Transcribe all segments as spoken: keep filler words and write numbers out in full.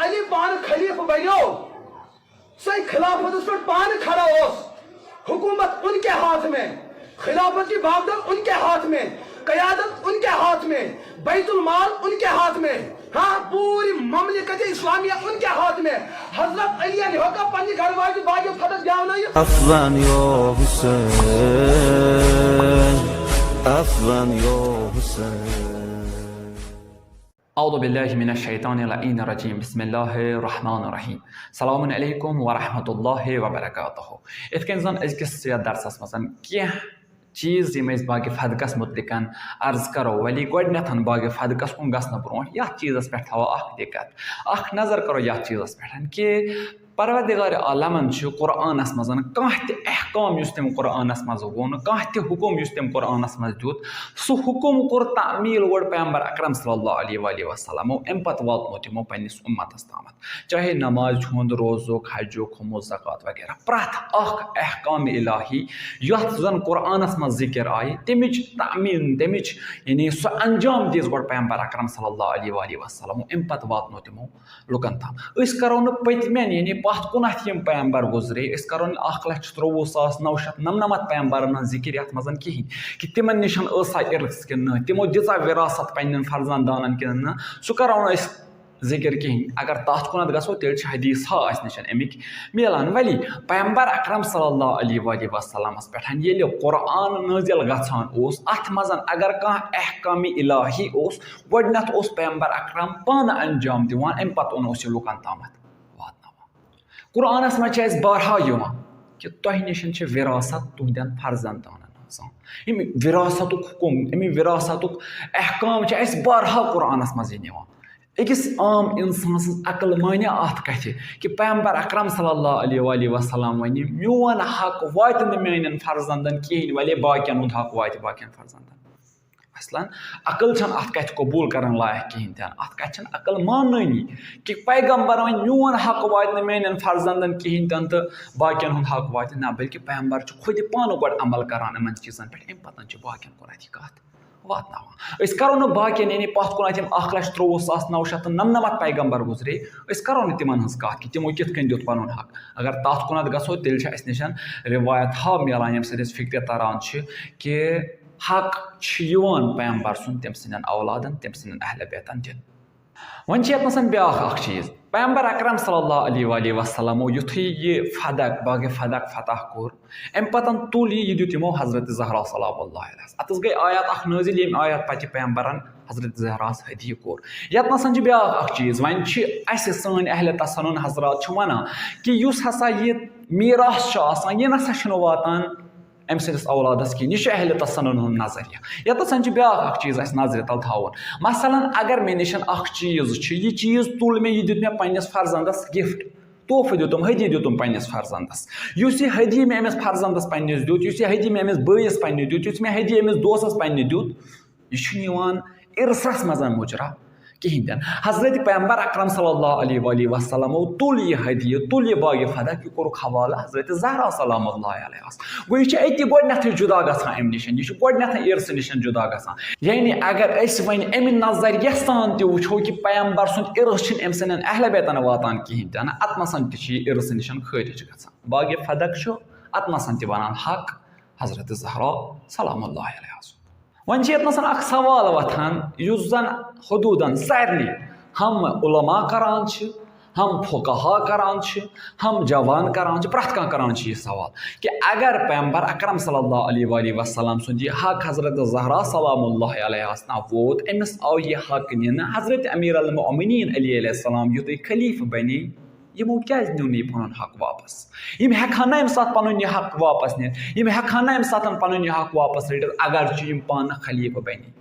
ییٚلہِ پانہٕ خلیفہٕ بنیو، سُے خلافتس پٮ۪ٹھ پانہٕ کھڑا اوس۔ حکومت ان کے ہاتھ میں، خلافت کی باغدل ان کے ہاتھ میں، قیادت ان کے ہاتھ میں، بیت المال ان کے ہاتھ میں، ہاں، پوری مملکت اسلامیہ ان کے ہاتھ میں۔ حضرت علی ہوگا پنی گھر والی باغ فتح دیاؤ نا یہ۔ Affan yo Hussein, Affan yo Hussein. اعوذ باللہ من الشیطان اللعین الرجیم، بسم اللہ الرحمن الرحیم۔ السلام علیکم ورحمۃ اللہ وبرکاتہ۔ یِتھ کٔنۍ زَن أزکِس یَتھ درسَس منٛز کینٛہہ چیٖز یِم أسۍ باقی فدقس مُتعلِقَن عرض کرو، ولی گۄڈٕنیتھ باقی فدقس کُن گژھنہٕ برونٛٹھ یَتھ چیٖزَس پٮ۪ٹھ تھاوو اکھ دِقت، اکھ نظر کرو یَتھ چیٖزَس پٮ۪ٹھ کہِ پروردگار عالمن چھُ قرآنس منٛز کانٛہہ تہِ احکام یُس تٔمۍ قرآنس منٛز ووٚن، کانٛہہ تہِ حُکم یُس تٔمۍ قرآنس منٛز دیُت، سُہ حُکم کوٚر تعمیٖل گۄڈٕ پیغمبر اکرم صلی اللہ علیہ وآلہ وسلمو، اَمہِ پتہٕ واتنو تِمو پننِس اُمتس تامتھ۔ چاہے نماز ہُنٛد، روزُک، حجُک، ہُمُک، زکوٰۃ وغیرہ، پرٛٮ۪تھ اکھ احکام الٰہی یتھ زن قرآنس منٛز ذکر آیہِ، تمِچ تعمیٖل، تمِچ یعنی سُہ انجام دِژ گۄڈٕ پیغمبر اکرم صلی اللہ علیہ وآلہ وسلمو، اَمہِ پتہٕ واتنو تِمو لُکن تام۔ أسۍ کرو نہٕ پٔتمٮ۪ن، یعنی پتھ کُنتھ یِم پیغمبر گُزرے، أسۍ کرو نہٕ اکھ لچھ ترٛۆوُہ ساس نَو شیٚتھ نَمنَمَتھ پیغمبرن ہٕنٛز ذکر یتھ منٛز کِہینۍ کہِ تِمن نِش ٲسا ارث کِنہٕ نہٕ، تِمو دِژا وراثت پننٮ۪ن فرزند دانن کِنہٕ نہٕ، سُہ کرو نہٕ أسۍ ذکر کِہینۍ۔ اگر تتھ کُنتھ گژھو، تیٚلہِ چھِ حدیث ہا اسہِ نِش امِکۍ میلان۔ ولی پیغمبر اکرم صلی اللہ علیہ وآلہ وسلمس پٮ۪ٹھ ییٚلہِ قرآن نٲزِل گژھان اوس، اتھ منٛز اگر کانٛہہ احکام الٰہی اوس، گۄڈٕنیتھ اوس پیغمبر اکرم پانہٕ انجام دِوان، امہِ پتہٕ اوس یہِ لُکن تامتھ واتناوان۔ قرآنس منٛز چھِ اسہِ بارہا یِوان کہِ تۄہہِ نِش چھِ وراثت تُہنٛدٮ۪ن فرزندانن ہٕنٛز۔ یِم وراثتُک حُکم، اَمہِ وراثتُک احکام چھِ اسہِ بارہا قرآنس منٛز یِوان۔ أکِس عام انسان سٕنٛز عقل مانہِ اتھ کتھِ کہِ پیغمبر اکرم صلی اللہ علیہ وآلہ وسلم ونہِ، میون حق واتہِ نہٕ میانٮ۪ن فرزندن کِہینۍ، ولے باقین ہُنٛد حق واتہِ باقین فرزندن۔ مثلاً، عقل چھنہٕ اتھ کتھِ قبول کرن لایق کِہینۍ تہِ نہٕ۔ اتھ کتھِ چھنہٕ عقل مانٲنی کہِ پیغمبر ونہِ، میون حق واتہِ نہٕ میانٮ۪ن فرزندن کِہینۍ تہِ نہٕ تہٕ باقین ہُنٛد حق واتہِ نہٕ۔ بلکہِ پیغمبر چھُ خود پانہٕ گۄڈٕ عمل کران یِمن چیٖزن پٮ۪ٹھ، امہِ پتہٕ چھِ باقین کُن اتھ یہِ کتھ واتناوان۔ أسۍ کرو نہٕ باقین، یعنی پتھ کُن اتھ یِم اکھ لچھ ترٛۆوُہ ساس نَو شیٚتھ تہٕ نَمنَمَتھ پیغمبر گُزرے، أسۍ کرو نہٕ تِمن ہٕنٛز کتھ کہِ تِمو کِتھ کٔنۍ دیُت پنُن حق۔ اگر تتھ کُنتھ گژھو، تیٚلہِ چھِ اسہِ نِش رِوایت ہا میلان، ییٚمہِ سۭتۍ اسہِ فکرِ تران چھِ کہِ حق چھُ یِوان پیغمبر سُنٛد تٔمۍ سٕنٛدٮ۪ن اولادن، تٔمۍ سٕنٛدٮ۪ن اہل بیتن دِنہٕ۔ وۄنۍ چھِ یتھ منٛز بیاکھ اکھ چیٖز، پیغمبر اکرم صلی اللہ علیہ وآلہ وسلمو یُتھُے یہِ فدق، باغ فدق فتح کوٚر، امہِ پتن تُل یہِ، یہِ دیُت یِمو حضرت زہرا سلام اللہ علیہس۔ اتس گٔے آیات اکھ نٲزِل، ییٚمہِ آیات پتہٕ یہِ پیغمبرن حضرت زہراہس ہدیہِ کوٚر۔ یتھ نسن چھُ بیاکھ اکھ چیٖز، وۄنۍ چھِ اسہِ سٲنۍ اہل تسنن حضرات چھِ ونان کہِ یُس ہسا یہِ میراث چھُ آسان، یہِ نسا چھُنہٕ واتان أمۍ سٕنٛدِس اولادس کِہینۍ۔ یہِ چھُ اہل تسنن ہُنٛد نظریہ۔ یتھ نسن چھُ بیاکھ اکھ چیٖز اسہِ نظرِ تل تھاوُن۔ مثلاً، اگر مےٚ نِش اکھ چیٖز چھُ، یہِ چیٖز تُل مےٚ، یہِ دیُت مےٚ پننِس فرزندس گفٹ، تحفہٕ دیُتُم، ہدیہِ دیُتُم پننِس فرزندس۔ یُس یہِ ہدیہِ مےٚ أمِس فرزندس پننِس دیُت، یُس یہِ ہدیہِ مےٚ أمِس بٲیِس پننہِ دیُت، یُس مےٚ ہدیہِ أمِس دوستس پننہِ دیُت، یہِ چھُنہٕ یِوان ارثس منٛز مُجرا کِہینۍ تہِ نہٕ۔ حضرت پیغمبر اکرم صلی اللہ علیہ وآلہ وسلمو تُل یہِ ہدیہِ، تُل یہِ باغ فدق، یہِ کوٚرُکھ حوالہٕ حضرت زہرا سلام اللہ علیہس۔ گوٚو، یہِ چھُ أتی گۄڈٕنیتھٕے جدا گژھان امہِ نِش، یہِ چھُ گۄڈٕنیتھٕے ارثہٕ نِش جدا گژھان۔ یعنی اگر أسۍ وۄنۍ امہِ نظریہ سان تہِ وٕچھو کہِ پیغمبر سُنٛد ارث چھُنہٕ أمۍ سٕنٛدٮ۪ن اہل بیتن واتان کِہینۍ تہِ نہٕ، اتھ نسن تہِ چھُ یہِ ارثہٕ نِش خٲرج گژھان۔ باغ فدق چھُ، اتھ نسن تہِ ونان حق حضرت زہرا سلام اللہ علیہس۔ وۄنۍ چھِ ییٚتہِ نَسَن اکھ سوال وۄتھان، یُس زَن حدوٗدَن سارنٕے، ہم علماء کران چھِ، ہم فقہا کران چھِ، ہم جوان کران چھِ، پرٛٮ۪تھ کانٛہہ کران چھِ یہِ سوال کہِ اگر پیغمبر اکرم صلی اللہ علیہ وآلہ وسلم سُنٛد یہِ حق حضرت زہرا سلام اللہ علیہَس تام ووت، أمِس آو یہِ حق نِنہٕ۔ حضرت امیر المؤمنین علی علیہ السلام یُتھُے خلیفہٕ بنے، یِمو کیٛازِ نیوٗ نہٕ یہِ پنُن حق واپس؟ یِم ہٮ۪کہٕ ہن نہ اَمہِ ساتہٕ پنُن یہِ حق واپس نِتھ؟ یِم ہٮ۪کہٕ ہن نہ اَمہِ ساتہٕ پنُن یہِ حق واپس رٔٹِتھ، اگر چھِ یِم پانہٕ خلیفہٕ بنی؟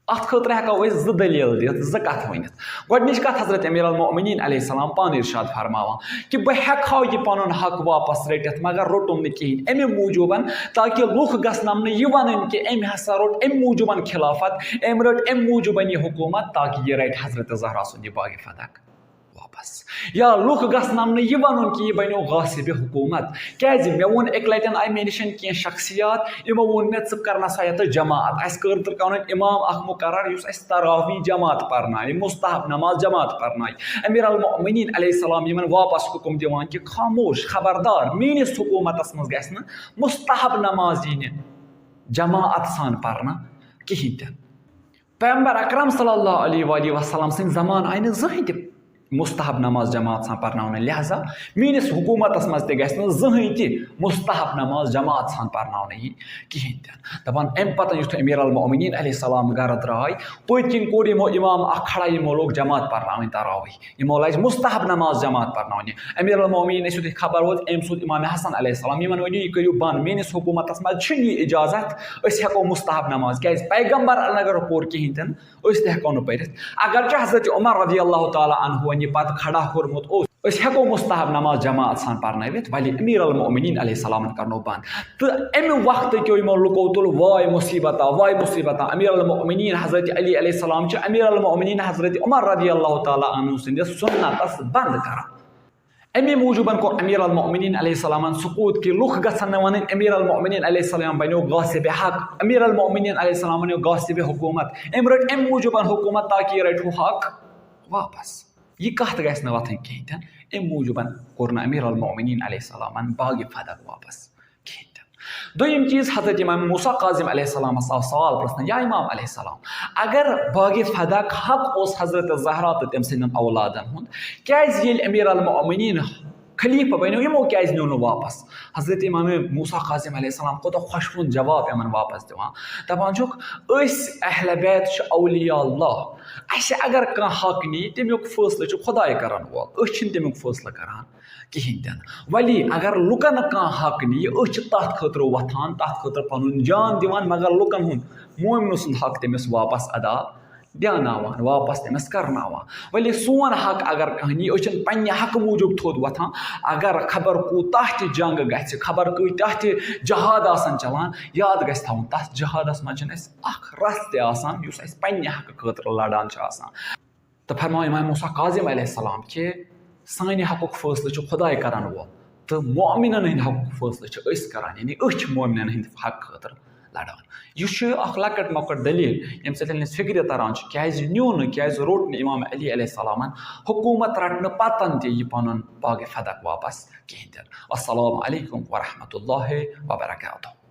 اتھ خٲطرٕ ہٮ۪کو أسۍ زٕ دٔلیٖل دِتھ، زٕ کتھٕ ؤنِتھ۔ گۄڈٕنِچ کتھ، حضرت امیر المؤمنین علیہ السلام پانہٕ ارشاد فرماوان کہِ بہٕ ہٮ۪کہٕ ہا یہِ پنُن حق واپس رٔٹِتھ، مگر روٚٹُم نہٕ کِہینۍ۔ امہِ موٗجوٗبن، تاکہِ لُکھ گژھنم نہٕ یہِ ونٕنۍ کہِ أمۍ ہسا روٚٹ امہِ موٗجوٗبن خلافت، أمۍ رٔٹ امہِ موٗجوٗبن یہِ حکوٗمت، تاکہِ یہِ رٹہِ حضرت زہرا سُنٛد یہِ باغ فدق۔ واپس۔ یا لُکھ گژھن نہٕ یہِ وَنُن کہِ یہِ بَنیو غاصب حکوٗمت۔ کیٛازِ؟ مےٚ ووٚن اَکہِ لَٹٮ۪ن آیہِ مےٚ نِش کینٛہہ شخصیات، یِمو ووٚن مےٚ، "ژٕ کَر نہ سا یَتَس جماعت، اَسہِ کٔر تہٕ کَرُن اِمام اَکھ مُقرر، یُس اَسہِ تراویح جماعت پَرنایہِ، مُستحب نماز جماعت پَرنایہِ۔" امیر المؤمنین علیہ السلام یِمَن واپس حُکُم دِوان کہِ خاموش، خبردار، میٛٲنِس حکوٗمتَس منٛز گژھِ نہٕ مُستحب نماز یِنہِ جماعت سان پَرنہٕ کِہیٖنۍ تہِ نہٕ۔ پیغمبر اکرم صلی اللہ علیہ وآلہ وسلم سٕنٛدِ زمانہٕ آیہِ نہٕ زٕہٕنۍ تہِ مُستحب نماز جماعت سان پرناونہٕ، لہذا میٛٲنِس حکوٗمتس منٛز تہِ گژھِ نہٕ زٕہٕنۍ تہِ مُستحب نماز جماعت سان پرناونہٕ یِنۍ کِہیٖنۍ تہِ نہٕ۔ دَپان، اَمہِ پتہٕ یُتھُے امیر المؤمنین علیہ السلام گرٕ درٛاے، پٔتۍ کِنۍ کوٚر یِمو اِمام اکھ کھڑا، یِمو لوگ جماعت پرناوٕنۍ تراویح، یِمو لج مُستحب نماز جماعت پرناونہِ۔ امیر المؤمنین ٲسۍ یُتھُے خبر وٲژ، أمۍ سوٗز امام حسن علیہ السلام، یِمن ؤنِو، یہِ کٔرِو بنٛد، میٛٲنِس حکوٗمتس منٛز چھِنہٕ یہِ اجازت أسۍ ہٮ۪کو مُستحب نماز، کیٛازِ پیغمبر اگر پوٚر کِہیٖنۍ تہِ نہٕ، أسۍ تہِ ہٮ۪کو نہٕ پٔرِتھ۔ اگرچہِ حضرت عمر رضی اللہ تعالیٰ عنہ وۄنۍ یہِ پتہٕ کھڑا کوٚرمُت اوس، أسۍ ہٮ۪کو مُستحب نماز جماعت سان پرنٲوِتھ، ولی امیر المؤمنین علیہ السلامن کرنو بنٛد۔ تہٕ امہِ وقتہٕ کیو یِمو لُکو تُل، "واے مصیبتا، واے مصیبتا، امیر المؤمنین حضرت علی علیہ السلام چھِ امیر المؤمنین حضرت عمر رضی اللہ تعالیٰ عنہ سٕنٛدِس سُنتس بنٛد کران۔" امی موٗجوٗبن کوٚر امیر المؤمنین علیہ السلامن سکوٗت کہِ لُکھ گژھن نہٕ ونٕنۍ، "امیر المؤمنین علیہ السلام بنیو غاصب حق، امیر المؤمنین علیہ السلام بنیو غاصب حکوٗمت، أمۍ رٔٹ امہِ موٗجوٗبن حکوٗمت تاکہِ یہِ رٹہِ ہُہ حق واپس۔" یہِ کتھ گژھِ نہٕ وۄتھٕنۍ کِہیٖنۍ تہِ نہٕ۔ امہِ موٗجوٗبن کوٚر نہٕ امیر المؤمنین علیہ السلامن باغ فدق واپس کِہیٖنۍ تہِ نہٕ۔ دوٚیِم چیٖز، حضرت امام موسیٰ کاظم علیہ السلامس آو سوال پرژھنہٕ، یا امام علیہ السلام، اگر باغ فدق حق اوس حضرت زہرا تہٕ تٔمۍ سٕنٛدٮ۪ن اولادن ہُنٛد، کیٛازِ ییٚلہِ امیر المؤمنین خلیفہ بنیو، یِمو کیٛازِ نیوٗ نہٕ واپس؟ حضرت امام موسیٰ کاظم علیہ السلام کوٗتاہ خۄشوُن جواب یِمن واپس دِوان، دپان چھُکھ، "أسۍ اہل بیت چھِ اولیاء اللہ، اسہِ اگر کانٛہہ حق نِیہِ، تمیُک فٲصلہٕ چھُ خداے کرن وول، أسۍ چھِنہٕ تمیُک فٲصلہٕ کران کِہیٖنۍ تہِ نہٕ۔ ولی اگر لُکن کانٛہہ حق نِیہِ، أسۍ چھِ تتھ خٲطرٕ وۄتھان، تتھ خٲطرٕ پنُن جان دِوان، مگر لُکن ہُنٛد، مومنہٕ سُنٛد حق تٔمِس واپس ادا دیاناوان، واپس تٔمِس کرناوان۔ ولی سون حق اگر کانٛہہ نِیہِ، أسۍ چھِنہٕ پننہِ حقہٕ موٗجوٗب تھوٚد وۄتھان، اگر خبر کوٗتاہ تہِ جنگ گژھِ، خبر کۭتیاہ تہِ جہاد آسن چلان، یاد گژھِ تھاوُن، تتھ جہادس منٛز چھِنہٕ اسہِ اکھ رژھ تہِ آسان یُس اسہِ پننہِ حقہٕ خٲطرٕ لڑان چھُ آسان۔ تہٕ فرماو امام موسیٰ کاظم علیہ السلام کہِ سانہِ حقُک فٲصلہٕ چھُ خداے کرن وول تہٕ مؤمنن ہٕنٛدِ حقُک فٲصلہٕ چھِ أسۍ کران، یعنی أسۍ چھِ مؤمنن ہٕنٛدِ حق خٲطرٕ لڑان۔ یہِ چھُ اکھ لۄکٕٹ مۄکٕٹ دٔلیٖل، ییٚمہِ سۭتۍ أسۍ فِکرِ تران چھُ، کیٛازِ نیوٗ نہٕ، کیٛازِ روٚٹ نہٕ امام علی علیہ السلامن حکوٗمت رٹنہٕ پتن تہِ یہِ پنُن باغ فدق واپس کِہیٖنۍ تہِ نہٕ۔ السلام علیکم ورحمۃ اللہ وبرکاتہ۔